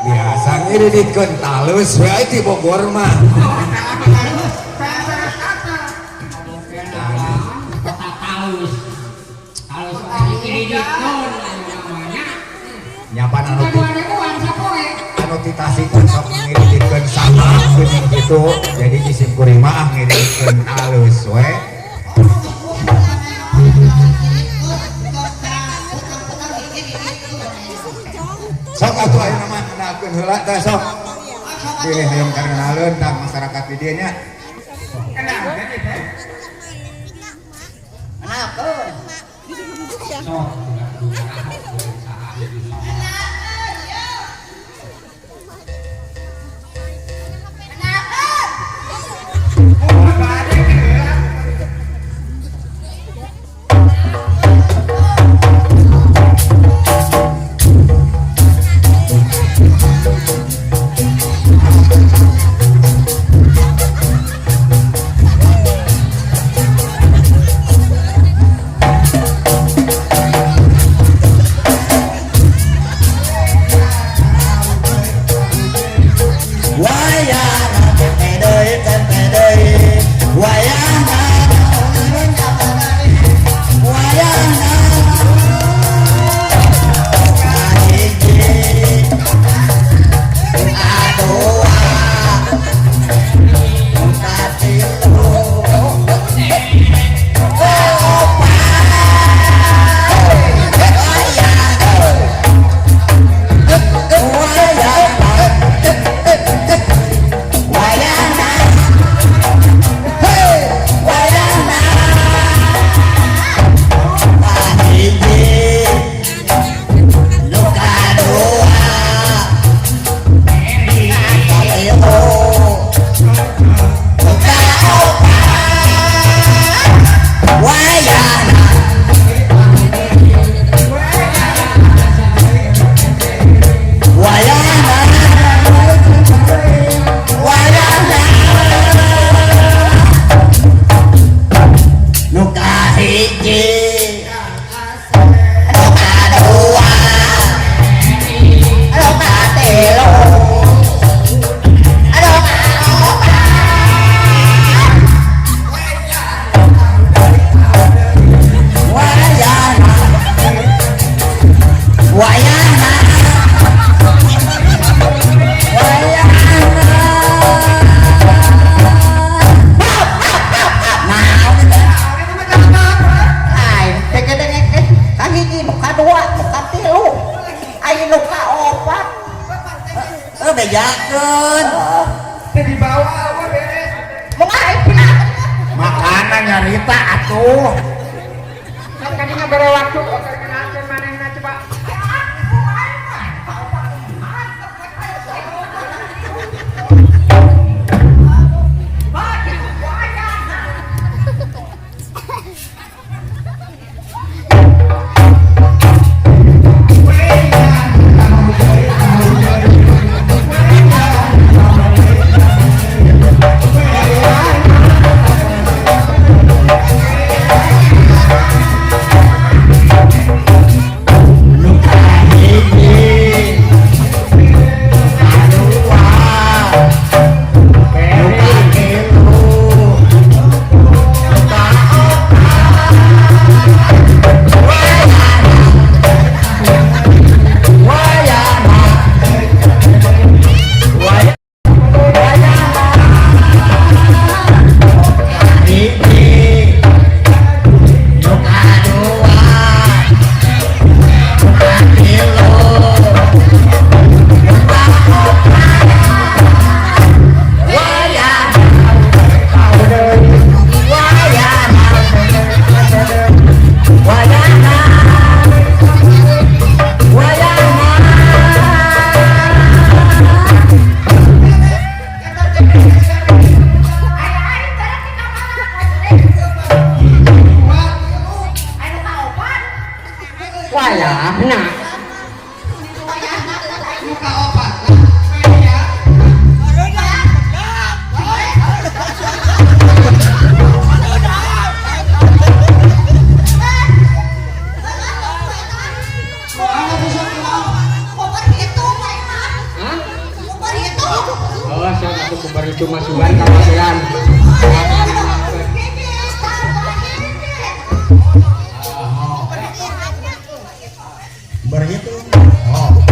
Biasa ngiriditkeun talus we ti Bogor mah. Talus. Talus dikiriditkeun namanya. Nyapan anu ti 2000-an sapoe. Anu ti Tasik kan sok ngiriditkeun sama geuning kitu. Jadi isim kuring mah ah ngiriditkeun alus we. Sok atuh ayeuna mah kenalkeun heula tah sok. Pilih hayang karenaleun tah masyarakat di dieu nya. Kenalkeun. Sok saha. Wayana tempe deui tempe deui. Wayana wayana kahiji kadua katilu kaopat wayana wayana wayana hey wayana kahiji nu kadua katilu kaopat wayana wayana wayana nu kahiji nu kadua nu katilu nu kaopat wayana wayana wayana. Nah, kahiji nu kadua nu katilu aya nu kaopat. Eh, bejakeun. Teu dibawa we beres. Mau aing pindah. Makanan nyarita atuh. Kan kadinya bere waktu kenalkeun manehna coba. Atuh kubar itu masukan ka masukan. Berhitung. Oh.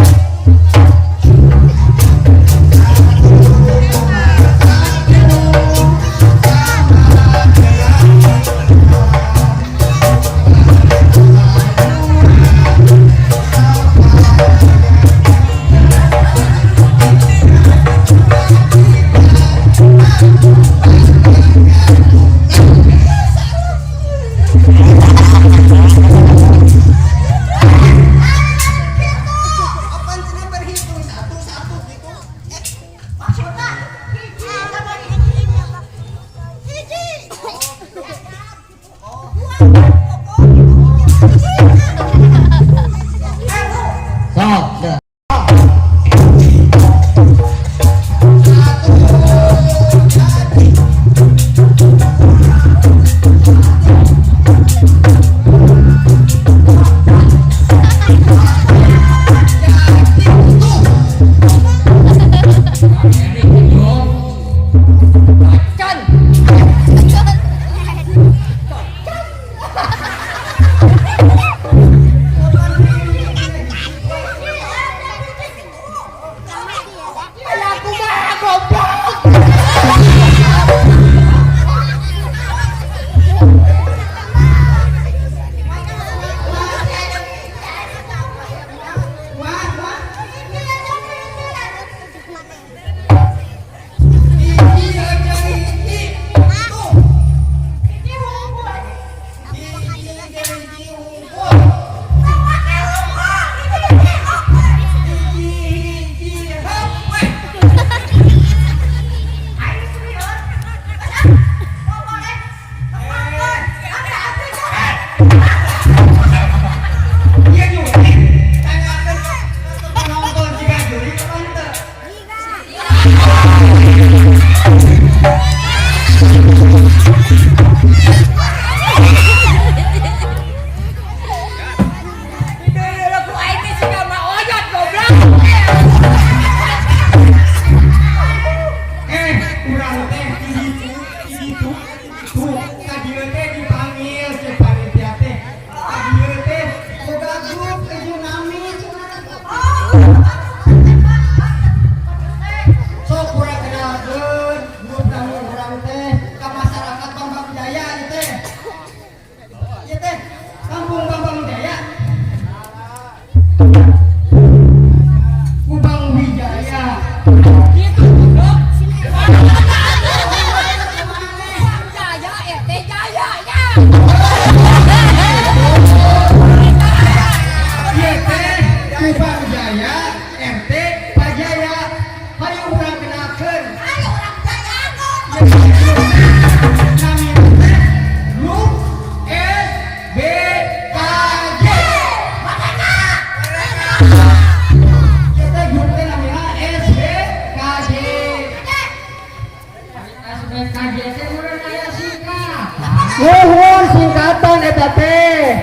Nuhun singkatan eta teh.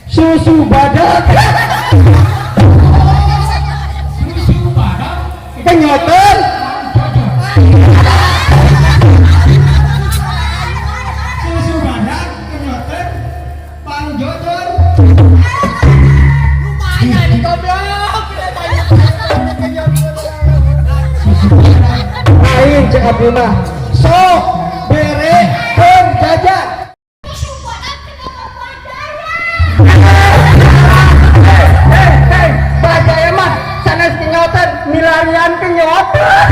Susu badak. Susu badak. Kenyotan. Susu badak kenyotan pangjojor. Lumayan nih goblok. Lain cek abdi mah. Sok bere keur jajan. Bajaya mah sanes kenyotan milarian kenyotan.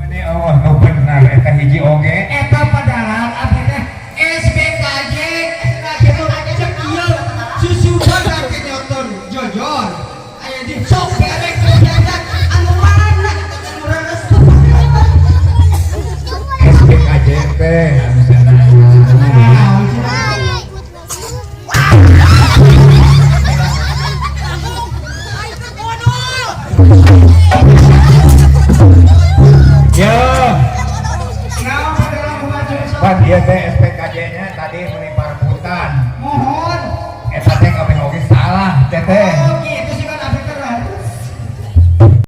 Ini Allah nu benar eta hiji oge. Eta padahal abdi teh SBKJ, SBKJ cek ieu Ya. Pan ieu teh SPKJ nya tadi meni parebutan. Mohon. Eta teh kabeh oge salah teh teh.